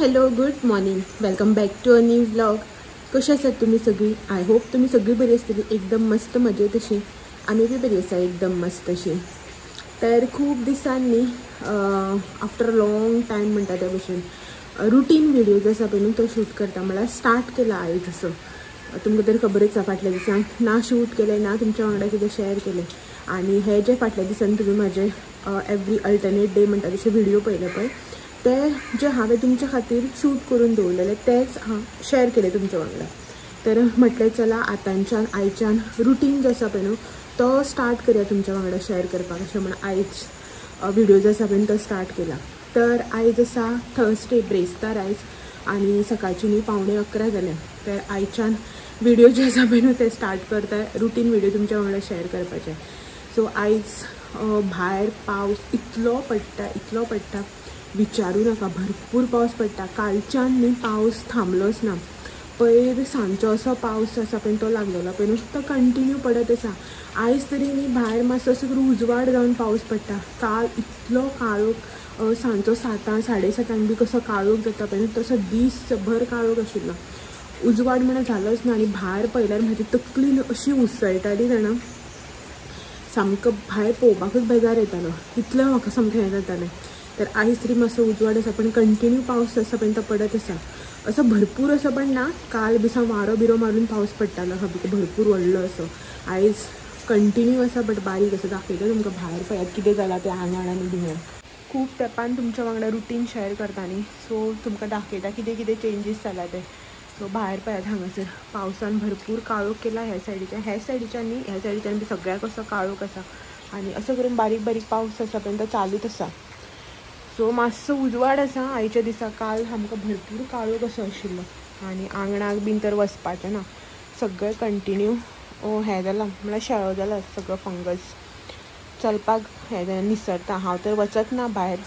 Hello good morning, welcome back to a new vlog. कशें आसात तुमी सगळीं? I hope तुमी सगळीं बरी आसतली, एकदम मस्त मजेत अशी. आमी बी बरी आसा, एकदम मस्त अशी. तर खूब दिसांनी आफ्टर लॉंग टायम म्हणटा त्या भशेन रुटीन व्हिडिओ जो आसा पळय न्हू तो शूट करता म्हळ्यार स्टार्ट केला आयज. असो तुमकां तर खबरच आसा, फाटल्या दिसान ना शूट केलें ना तुमच्या वांगडा कितें शेअर केलें. आनी हे जे फाटल्या दिसान तुमी म्हाजे एवरी अल्टरनेट डे म्हणटा तशे व्हिडिओ पळयले पळय, ते जे हांवें तुमच्या खातीर शूट करून दवरलेले तेच हांव शेअर केले तुमच्या वांगडा. तर म्हटलें चला आतांच्यान आयच्यान रुटीन जो आसा पळय न्हू तो स्टार्ट करया तुमच्या वांगडा शेअर करपाक, अशें म्हण आयज व्हिडिओ जो आसा पळय तो स्टार्ट केला. तर आयज आसा थर्सडे, ब्रेस्तार आयज, आनी सकाळची न्ही 10:45 जाल्या. तर आयच्यान व्हिडिओ जे आसा पळय न्हू ते स्टार्ट करता, रुटीन व्हिडिओ तुमच्या वांगडा शेअर करपाचे. सो आयज भायर पावस इतलो पडटा, इतलो पडटा विचारू नाका, भरपूर पावस पडटा. कालच्यान न्ही पावस थांबलोच ना. पयर सांजचो असो पावस आसा पळय तो लागलेलो पळय न्हू तो कंटिन्यू पडत आसा. आयज तरी न्ही भायर मातसो असो उजवाड जावन पावस पडटा. काल इतलो काळोख, सांजचो 7 साडे 7 बी कसो काळोख जाता पळय न्हू तसो दीसभर काळोख आशिल्लो, उजवाड म्हणून जालोच ना. आनी भायर पळयल्यार म्हाजी तकली न्हू अशी उसळटाली जाणा, सामको भायर पळोवपाकूच बेजार येतालो, इतलें म्हाका सामकें हें जातालें. तर आयज तरी मातसो उजवाड आसा, पण कंटिन्यू पावस आसा पळय तो पडत आसा. असो भरपूर असो पण ना, काल बिसा वारो बिरो मारून पावस पडटालो सामको भरपूर व्हडलो असो. आयज कंटिन्यू आसा बट बारीक आसा. दाखयता तुमकां भायर पळयात कितें जालां तें आंगण आनी भिंगण. खूब तेंपान तुमच्या वांगडा रुटीन शेअर करता न्ही, सो तुमकां दाखयता कितें कितें चेंजीस जाला ते. सो भायर पळयात हांगासर पावसान भरपूर काळोख केला ह्या सायडीच्यान, ह्या सायडीच्यान न्ही ह्या सायडीच्यान बी सगळ्याक असो काळोख आसा. आनी असो करून बारीक बारीक पावस आसा पळय तो चालूच आसा. सो मातसो उजवाड आसा आयच्या दिसा, काल आमकां भरपूर काळोख असो आशिल्लो. आनी आंगणाक बीन तर वचपाचें ना, सगळें कंटिन्यू हें जालां म्हळ्यार शेळो जाला सगळो, फंगस चलपाक हें जालें, निसरता. हांव तर वचत ना भायर,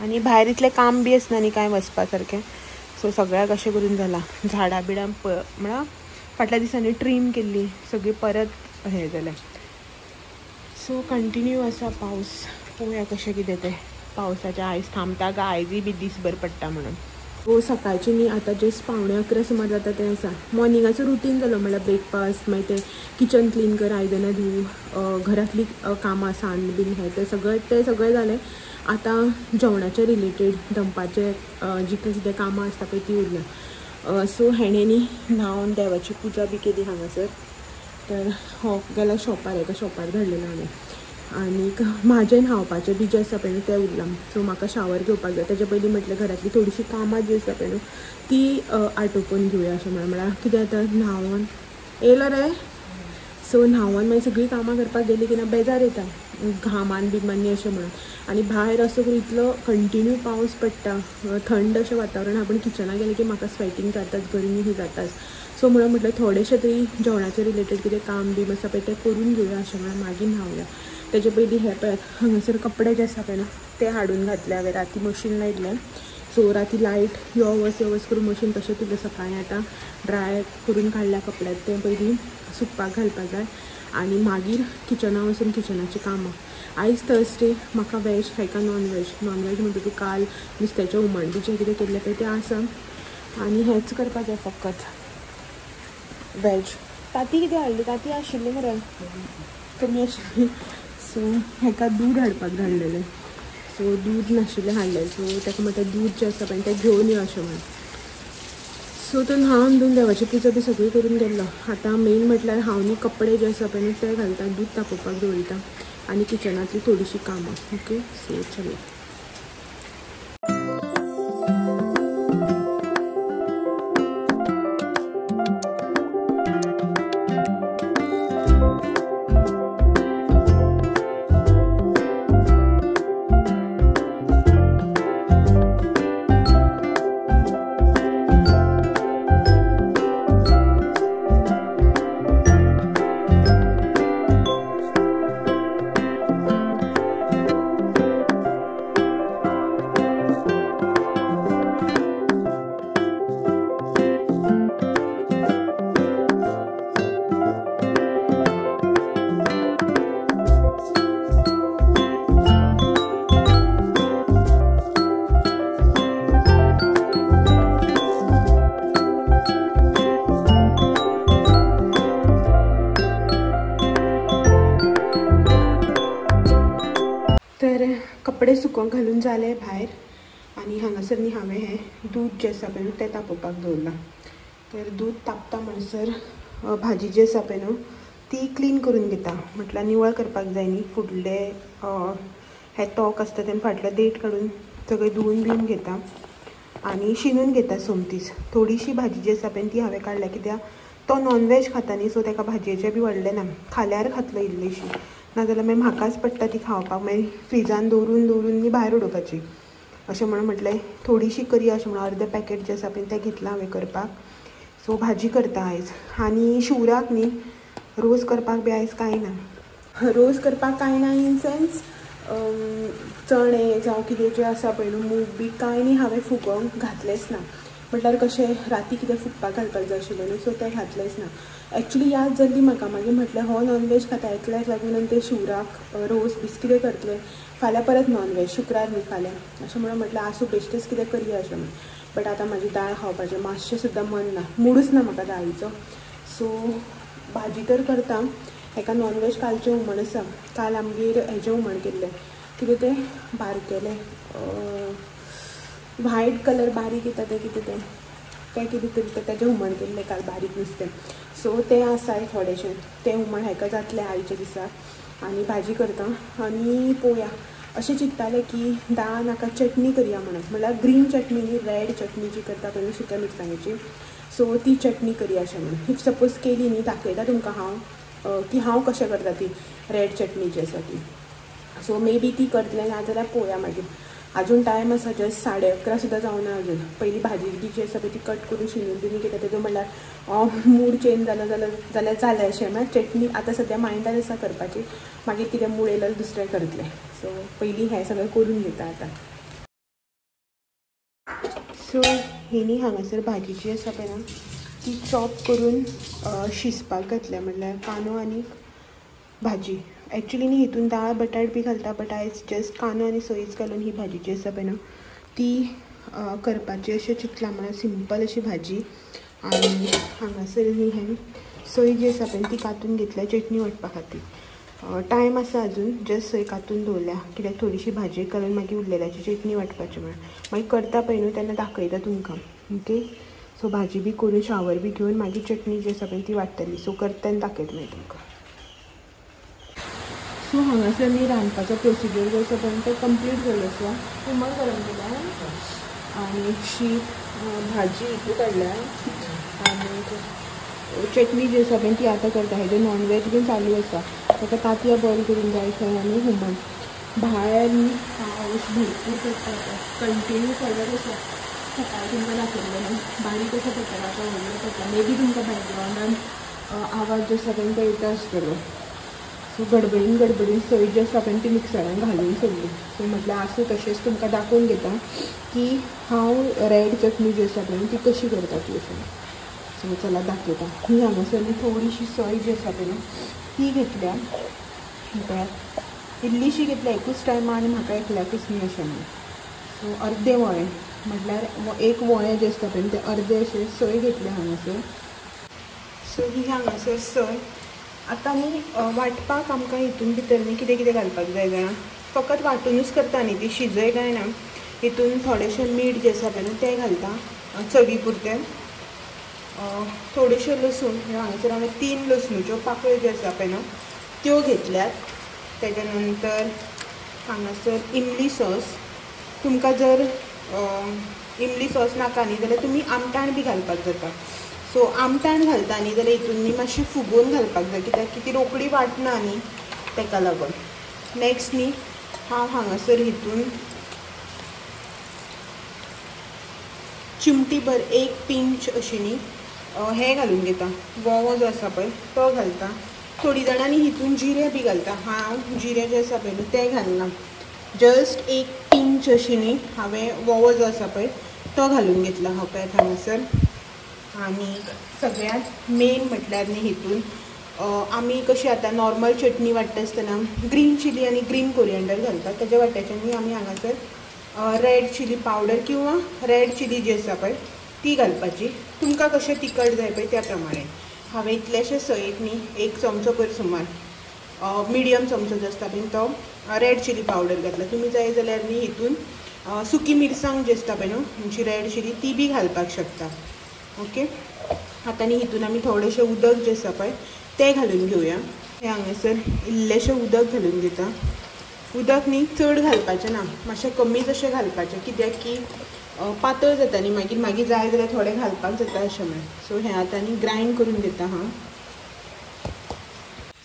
आनी भायर इतलें काम बी आसना न्ही कांय वचपा सारकें. सो सगळ्याक अशें करून जालां, झाडां बिडां म्हळ्यार फाटल्या दिसांनी ट्रीम केल्ली सगळी परत हें जालें. सो कंटिन्यू आसा पावस, पळोवया कशें कितें तें. पावसाच्या आयज थांबता काय आयजूय बी दीसभर पडटा म्हणून. सो सकाळची न्ही आतां जस्ट 10:45 सुमार जाता तें आसा. मॉर्निंगाचो रुटीन जालो म्हळ्यार ब्रेकफास्ट, मागीर तें किचन क्लीन कर, आयदनां धूव, घरांतली कामां सान्न बीन हें तें सगळें तें सगळें जालें. आतां जेवणाचे रिलेटेड दनपारचें जी कितें कामां आसता पळय ती उरल्या. सो हेणें न्ही न्हांवन देवाची पुजा बी केली हांगासर. तर हो गेला शॉपार, एका शॉपार धाडलेलो हांवें. आनीक म्हाजें न्हांवपाचें बी जें आसा पळय न्हू तें उरलां. सो म्हाका शावर घेवपाक जाय. तेजे पयलीं म्हटलें घरांतली थोडीशीं कामां जीं आसा पळय न्हू ती आटोपून घेवया अशें म्हळ्यार कितें आतां न्हांवन येयलो रे. सो न्हांवन मागीर सगळीं कामां करपाक गेलीं की ना बेजार येता घामान बिमान न्ही अशें म्हणून. आनी भायर असो करून इतलो कंटिन्यू पावस पडटा, थंड अशें वातावरण, आपूण किचनाक गेलें की म्हाका स्वेटींग जाताच, गरमी ही जाताच. सो म्हणून म्हटलें थोडेशें तरी जेवणाचें रिलेटेड कितें काम बी आसा पळय तें करून घेवया अशें म्हणून मागीर न्हांवया. तेजे पयलीं हें पळयात हांगासर कपडे जे आसा पळय न्हू ते हाडून घातले हांवें. राती मशीन लायिल्लें, सो राती लायट यो वच यो वच करून मशीन तशें तुजें सकाळीं आतां ड्राय करून काडल्या कपड्यात तें पयलीं सुकपाक घालपाक जाय. आनी मागीर किचना वचून किचनाचीं कामां. आयज थर्सडे, म्हाका वेज हेका नॉन वेज. नॉन वेज म्हणटकूच काल नुस्त्याचें हुमण बी जें कितें केल्लें पळय तें आसा, आनी हेंच करपाक जाय फकत वेज. ताती कितें हाडली? ताती आशिल्ली मरे, कमी आशिल्ली. सो हेका दूद हाडपाक धाडलेलें, सो दूद नाशिल्लें हाडलें. सो ताका म्हणटा दूद जें आसा पळय तें घेवन यो अशें म्हणून. सो तो न्हांवन धुवन देवाची पुजा बी सगळी करून गेल्लो. आतां मेन म्हटल्यार हांव न्ही कपडे जे आसा पळय ते घालता, दूद तापोवपाक दवरिता, आनी किचनांतली थोडीशीं कामां. ओके, सो चलो. कपडे सुकोवंक घालून जाले भायर आनी हांगासर न्ही हांवें हें दूद जें आसा पळय न्हू तें तापोवपाक दवरलां. तर दूद तापता म्हणसर भाजी जी आसा पळय न्हू ती क्लीन करून घेता. म्हटल्यार निवळ करपाक जाय न्ही, फुडले हे तोक आसता तें फाटले देठ काडून सगळें धुवून बिवून घेता आनी शिनून घेता सोमतीच. थोडीशी भाजी जी आसा पळय ती हांवें काडल्या कित्याक तो नॉनवेज खाता न्ही, सो ताका भाजयेचें बी व्हडलें ना, खाल्यार खातलो इल्लीशी, नाजाल्यार मागीर म्हाकाच पडटा ती खावपाक, मागीर फ्रिजान दवरून दवरून न्ही भायर उडोवपाची. अशें म्हणून म्हटलें थोडीशी करया अशें म्हणून अर्दें पॅकेट जें आसा पळय तें घेतलां हांवें करपाक. सो भाजी करता आयज. आनी शिवराक न्ही रोस करपाक बी आयज कांय ना, रोस करपाक कांय ना इन सेन्स चणे जावं कितें जें आसा पळय न्हू मूग बी कांय न्ही हांवें फुगोवंक घातलेंच ना. म्हटल्यार कशें राती कितें फुगपाक घालपाक जाय आशिल्लें न्हू, सो तें घातलेंच ना. एक्चुली याद जाल्ली म्हाका, मागीर म्हटलें हो नॉनवेज खाता एकल्याक लागून आनी ते शिवराक रोस बीस कितें करतलें, फाल्यां परत नॉनवेज शुक्रार न्ही फाल्यां, अशें म्हणून म्हटलें आसूं बेश्टेच कितें करया अशें म्हणून. बट आतां म्हाजी दाळ खावपाचें मातशें सुद्दां मन ना, मुडूच ना म्हाका दाळीचो. सो भाजी तर करता. हेका नॉनवेज कालचें हुमण आसा, काल आमगेर हेजें हुमण केल्लें कितें तें बारकेलें व्हायट कलर बारीक येता तें कितें तें तें कितें तरी तें तेजें हुमण केल्लें काल बारीक नुस्तें. सो तें आसा थोडेशें, तें हुमण हेका जातलें आयच्या दिसा. आनी भाजी करता आनी पोवया अशें चिंत्तालें की दाळ नाका चटणी करया म्हणून, म्हणल्यार ग्रीन चटणी न्ही रेड चटणी जी करता पळय सुक्या मिरसांगेची, सो ती चटणी करया अशें म्हणून. If suppose केली न्ही दाखयता तुमकां हांव की हांव कशें करता ती रेड चटणी जी आसा ती. सो मे बी ती करतलें, नाजाल्यार पळोवया मागीर. अजून टायम आसा, जस्ट 11:30 सुद्दां जावना अजून. पयलीं भाजी बी जी आसा पळय ती कट करून शिनून बिनून घेता, तेजो म्हणल्यार मूड चेंज जालो जाल्यार जाल्यार जालें अशें. म्हळ्यार चटणी आतां सद्या मायंडान आसा करपाची, मागीर कितें मूड येयलो दुसरें करतलें. सो पयलीं हें सगळें करून घेता आतां. सो ही न्ही हांगासर भाजी जी आसा पळय ना ती चॉप करून शिजपाक घातल्या, म्हणल्यार कांदो आनी भाजी. एक्चुली न्ही हितून दाळ बटाट बी घालता, बट आयज जस्ट कांदो आनी सोयीच घालून ही भाजी जी आसा पळय ना ती करपाची अशें चिंतलां. म्हळ्यार सिंपल अशी भाजी. आनी हांगासर न्ही हें सोय जी आसा पळय ती कातून घेतल्या चटणी वांटपा खातीर. टायम आसा अजून, जस्ट सोय कातून दवरल्या कित्याक थोडीशी भाजी घालून मागीर उरलेल्याची चटणी वांटपाची म्हळ्यार मागीर करता पळय न्हू तेन्ना दाखयता तुमकां. ओके, सो भाजी बी करून शावर बी घेवन मागीर चटणी जी आसा पळय ती वांट्टली. सो करता तेन्ना दाखयता मागीर तुमकां. सो हांगासर न्ही रांदपाचो प्रोसिजर जो आसा पळय तो कंप्लीट जालो आसा. हुमण गरम केलां आनी शीत भाजी हितू काडल्या आनी चटणी जी आसा पळय ती आतां करता. हेजें नॉनवेज बीन चालू आसा, ताका तांतयां बॉयल करूंक जाय खंय आनी हुमण. भायर न्ही पावस भरपूर पडटा आतां, कंटिन्यू पडत आसा. सकाळीं तुमकां दाखयल्लें न्हू बारीक असो पडटालो, आतां व्हडलो पडटा. मे बी तुमकां बॅकग्रावंडान आवाज जो आसा पळय तो येता आसतलो. सो गडबडीन गडबडीन सोय जी आसा पळय ती मिक्सरान घालून सोडली. सो म्हटल्यार आसूं तशेंच तुमकां दाखोवन घेता की हांव रेड चटणी जी आसा पळय ती कशी करता ती अशें. सो चला दाखयता. ही हांगासर थोडीशी सोय जी आसा पळय ती घेतल्या, म्हळ्यार इल्लीशी घेतल्या एकूच टायमा आनी म्हाका एकल्याकूच न्ही अशें म्हणून. सो अर्दें वळें म्हटल्यार एक वळें जें आसता पळय तें अर्दें अशें सोय घेतलें हांगासर. सो ही हांगासर सोय आतां न्ही वांटपाक आमकां हितून भितर न्ही कितें कितें घालपाक जाय जाणा, फकत वांटुनूच करता न्ही ती, शिजय काय ना. हितून थोडेशें मीठ जें आसा पळय न्हू तें घालता चवी पुरतें, थोडेशें लसूण. हांगासर हांवें 3 लसणूच्यो पाकळ्यो ज्यो आसा पळय न्हू त्यो घेतल्यात. तेज्या नंतर हांगासर इमली सॉस, तुमकां जर इमली सॉस नाका न्ही जाल्यार तुमी आमटाण बी घालपाक जाता. सो आमटाण घालता न्ही जाल्यार हितून न्ही मातशी फुगोवन घालपाक जाय कित्याक की ती रोखडी वांटना न्ही तेका लागून. नेक्स्ट न्ही हांव हांगासर हितून चिमटीभर 1 पिंच अशी न्ही हें घालून घेता, वोवो जो आसा पळय तो घालता. थोडी जाणांनी हितून जिरें बी घालता, हांव जिरें जें आसा पळय न्हू तें घालना. जस्ट 1 पिंच अशी न्ही हांवें वोवो जो आसा पळय तो घालून घेतला हो पळय हांगासर. आनी सगळ्यांत मेन म्हटल्यार न्ही हितून आमी कशी आतां नॉर्मल चटणी वांट्टा आसतना ग्रीन चिली आनी ग्रीन कोरियंडर घालतात, तेज्या वाट्याच्यान न्ही आमी हांगासर रेड चिली पावडर किंवा रेड चिली जी आसा पळय ती घालपाची. तुमकां कशें तिखट जाय पळय त्या प्रमाणे. हांवें इतलेशे सयेक न्ही 1 चमचो भर सुमार मिडियम चमचो जो आसता पळय तो रेड चिली पावडर घातला. तुमी जाय जाल्यार न्ही हितून सुकी मिरसांग जी आसता पळय न्हू तुमची रेड चिली ती बी घालपाक शकता. ओके, आतां न्ही हितून आमी थोडेशें उदक जें आसा पळय तें घालून घेवया. हें हांगासर इल्लेशें उदक घालून घेता. उदक न्ही चड घालपाचें ना, मातशें कमीच अशें घालपाचें, कित्याक की पातळ जाता न्ही मागीर, मागीर जाय जाल्यार थोडें घालपाक जाता अशें म्हण. सो हें आतां न्ही ग्रायंड करून घेता हांव.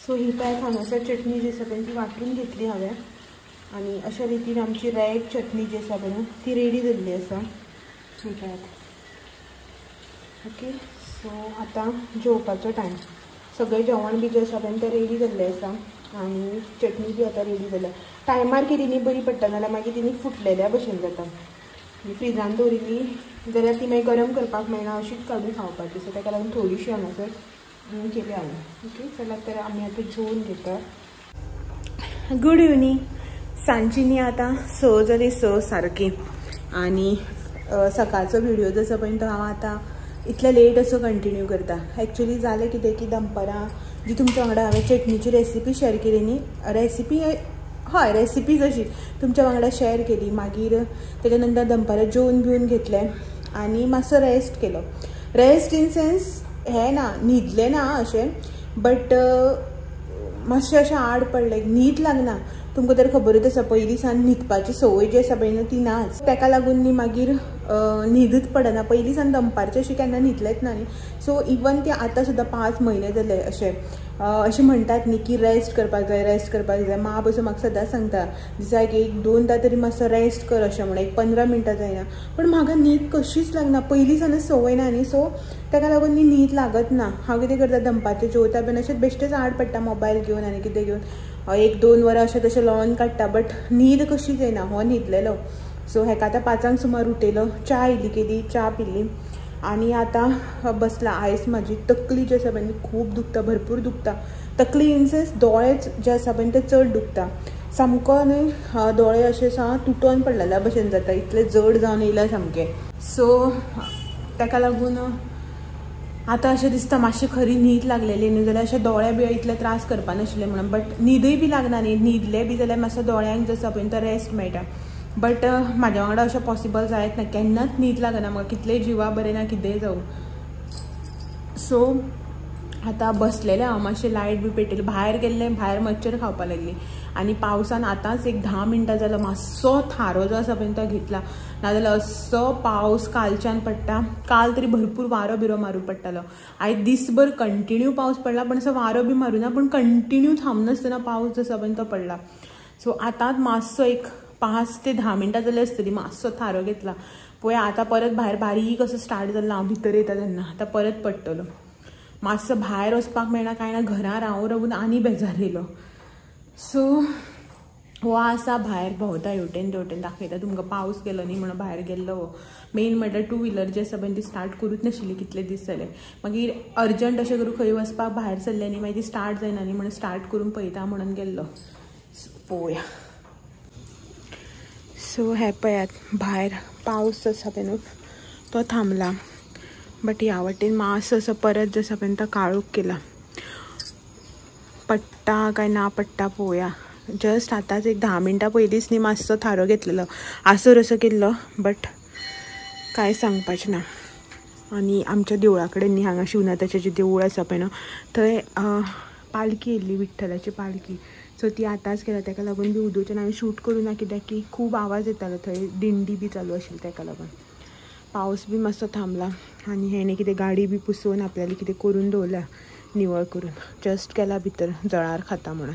सो ही पळय हांगासर चटणी जी आसा पळय ती वांटून घेतली हांवें आनी अशा रितीन आमची रेड चटणी जी आसा पळय ती रेडी जाल्ली आसा. ही पळयात. ओके, सो आतां जेवपाचो टायम. सगळें जेवण बी जें आसा पळय तें रेडी जाल्लें आसा आनी चटणी बी आतां रेडी जाल्या. टायमार केली न्ही बरी पडटा, नाल्यार मागीर ती न्ही फुटलेल्या भशेन जाता. फ्रिजान दवरिल्ली जाल्यार ती मागीर गरम करपाक मेळना, अशीच काडून खावपाची. सो ताका लागून थोडीशी हांगासर केली हांवें. ओके, चला तर आमी आतां जेवन घेता. Good evening. सांजची न्ही आतां 6 जाली, 6 सारकी. आनी सकाळचो व्हिडिओ जो आसा पळय तो हांव आतां इतले लेट असो कंटिन्यू करता. एक्चुली जालें कितें की दनपारां जी तुमच्या वांगडा हांवें चटणीची रेसिपी शेअर केली न्ही, रेसिपी हय रेसिपी अशी तुमच्या वांगडा शेअर केली. मागीर तेच्या नंतर दनपारां जेवन बिवन घेतलें आनी मातसो रेस्ट केलो. रेस्ट इन सेन्स हें ना, न्हिदलें ना अशें, बट मातशें अशें आड पडलें, न्हीद लागना. तुमकां तर खबरूच आसा पयलीं सान न्हिदपाची संवय जी आसा पळय न्हू ती नाच, ताका लागून न्ही मागीर न्हिदूच पडना. पयलीं सान दनपारचें अशें केन्ना न्हिदलेंच ना न्ही. सो इवन ते आतां सुद्दां 5 म्हयने जाले अशें अशें म्हणटात न्ही की रेस्ट करपाक जाय, रेस्ट करपाक जाय. माँ बसून म्हाका सदांच सांगता दिसाक 1-2दा तरी मातसो रेस्ट कर अशें म्हणून, एक 15 मिनटां जायना. पूण म्हाका न्हीद कशीच लागना, पयलीं सानच संवय ना न्ही. सो ताका लागून न्ही न्हीद लागत ना. हांव कितें करता, दनपारचें जेवता बीन अशें बेश्टेच आड पडटा मोबायल घेवन आनी कितें घेवन 1-2 वरां अशें तशें लोळोन काडटा, बट न्हीद कशीच येना. हो न्हिदलेलो. सो हेका आतां 5 सुमार उठयलो, च्या इल्ली केली, च्या पिली आनी आतां बसला. आयज म्हाजी तकली जी आसा पळय खूब दुखता, भरपूर दुखता. तकली इन सेन्स दोळेच जे आसा पळय ते चड दुखता सामको न्ही, दोळे अशे सा तुटोन पडलेल्या भशेन जाता, इतले जड जावन येयल्या सामके. सो ताका लागून आतां अशें दिसता मातशें खरी न्हीद लागलेली न्हू जाल्यार अशें दोळे बी इतले त्रास करपा नाशिल्ले म्हणून, बट न्हिदूय बी लागना न्ही. न्हिदले बी जाल्यार मातसो दोळ्यांक जो आसा पळय तो रेस्ट मेळटा, बट म्हाज्या वांगडा अशें पॉसिबल जायत ना, केन्नाच न्हीद लागना म्हाका, कितलें जिवा बरें ना कितेंय जावं. सो आतां बसलेलें हांव, मातशें लायट बी पेटयली, भायर गेल्लें, भायर मच्छर खावपाक लागली आनी पावसान आतांच एक 10 मिनटां जालो मातसो थारो जो आसा पळय तो घेतला, नाजाल्यार असो पावस कालच्यान पडटा. काल तरी भरपूर वारो बिरो मारूंक पडटालो, आयज दीसभर कंटिन्यू पावस पडला, पण असो वारो बी मारूं ना, पूण कंटिन्यू थांबनासतना पावस जो आसा पळय तो पडला. सो आतांच मातसो एक 5 ते 10 मिनटां जाली आसतली मातसो थारो घेतला. पळय आतां परत भायर बारीक असो स्टार्ट जाल्लो, हांव भितर येता तेन्ना आतां परत पडटलो. मातसो भायर वचपाक मेळना कांय ना, घरां रावून रावून आनी बेजार येयलो. सो हो आसा भायर भोंवता हेवटेन तेवटेन, दाखयता तुमकां. पावस गेलो न्ही म्हणून भायर गेल्लो. हो मेन म्हणल्यार 2 व्हिलर जे आसा पळय ती स्टार्ट करूच नाशिल्ली कितले दीस जाले. मागीर अर्जंट अशें करून खंय वचपाक भायर सरलें न्ही, मागीर ती स्टार्ट जायना न्ही म्हणून स्टार्ट करून पळयता म्हणून गेल्लो. पळोवया. सो हे पळयात भायर पावस आसा पळय न्हू तो थांबला, बट ह्या वाटेन मातसो असो परत जो आसा पळय तो काळोख केला. पडटा काय ना पडटा पळोवया. जस्ट आतांच एक 10 मिनटां पयलींच न्ही मातसो थारो घेतलेलो, आसर असो केल्लो, बट कांय सांगपाचें ना. आनी आमच्या देवळा कडेन न्ही हांगा शिवनाथाचें जें देवूळ आसा पळय न्हू थंय पालखी येयल्ली, विठ्ठलाची पालखी. सो ती आतांच केल्या, ताका लागून बी उदोवच्यान हांवें शूट करूं ना, कित्याक की खूब आवाज येतालो थंय, दिंडी बी चालू आशिल्ली, ताका लागून. पावस बी मातसो थांबला आनी हेणें कितें गाडी बी पुसोवन आपल्याली कितें करून दवरल्या निवळ करून, जस्ट केला भितर जळार खाता म्हणून.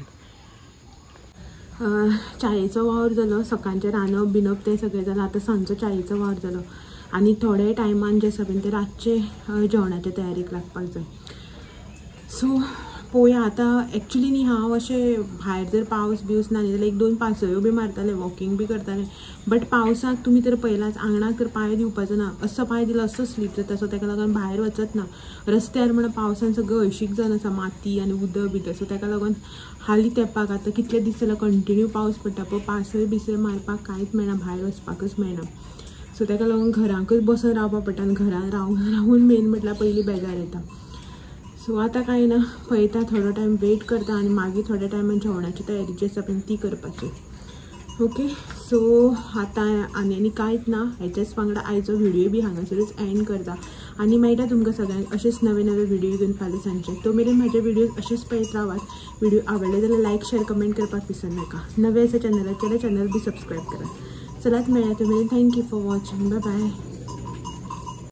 चायेचो वावर जालो, सकाळचें रांदप बिनप तें सगळें जालां, आतां सांजचो चायेचो वावर जालो आनी थोडे टायमान जे आसा पळय ते रातचे जेवणाचे तयारीक लागपाक जाय. सो पळोवया आतां. एक्चुली न्ही हांव अशें भायर जर पावस बिवस ना न्ही जाल्यार 1-2 पासयो बी मारतालें, वॉकिंग बी करतालें, बट पावसाक तुमी तर पळयलाच आंगणाक तर पांय दिवपाचो ना, असो पांय दिलो असो स्लीप जाता. सो ताका लागून भायर वचत ना रस्त्यार, म्हणून पावसान सगळें हळशीक जावन आसा, माती आनी उदक बिदक. सो ताका लागून हालीं तेंपाक आतां कितले दीस जाल्यार कंटिन्यू पावस पडटा, पळय पासय बिसय मारपाक कांयच मेळना, भायर वचपाकच मेळना. सो ताका लागून घराकच बसून रावपाक पडटा आनी घरान रावून रावून मेन म्हटल्यार पयलीं बेजार येता. सो आतां कांय ना, पळयता थोडो टायम वेट करता आनी मागीर थोड्या टायमान जेवणाची तयारी जी आसा पळय ती करपाची. ओके सो आतां आनी आनी कांयच ना, हेच्याच वांगडा आयचो व्हिडिओ बी हांगासरूच एंड करता आनी मेळटा तुमकां सगळ्यांक अशेच नवे नवे व्हिडिओ घेवन फाल्यां सांजचे. तो मेरेन म्हाजे व्हिडिओज अशेच पळयत रावात. व्हिडिओ आवडले जाल्यार लायक शेअर कमेंट करपाक विसरनाका. नवे आसा चॅनलाक जाल्यार चॅनल बी सबस्क्रायब करात. चलात मेळया तो मेरेन. Thank you for watching. Bye bye.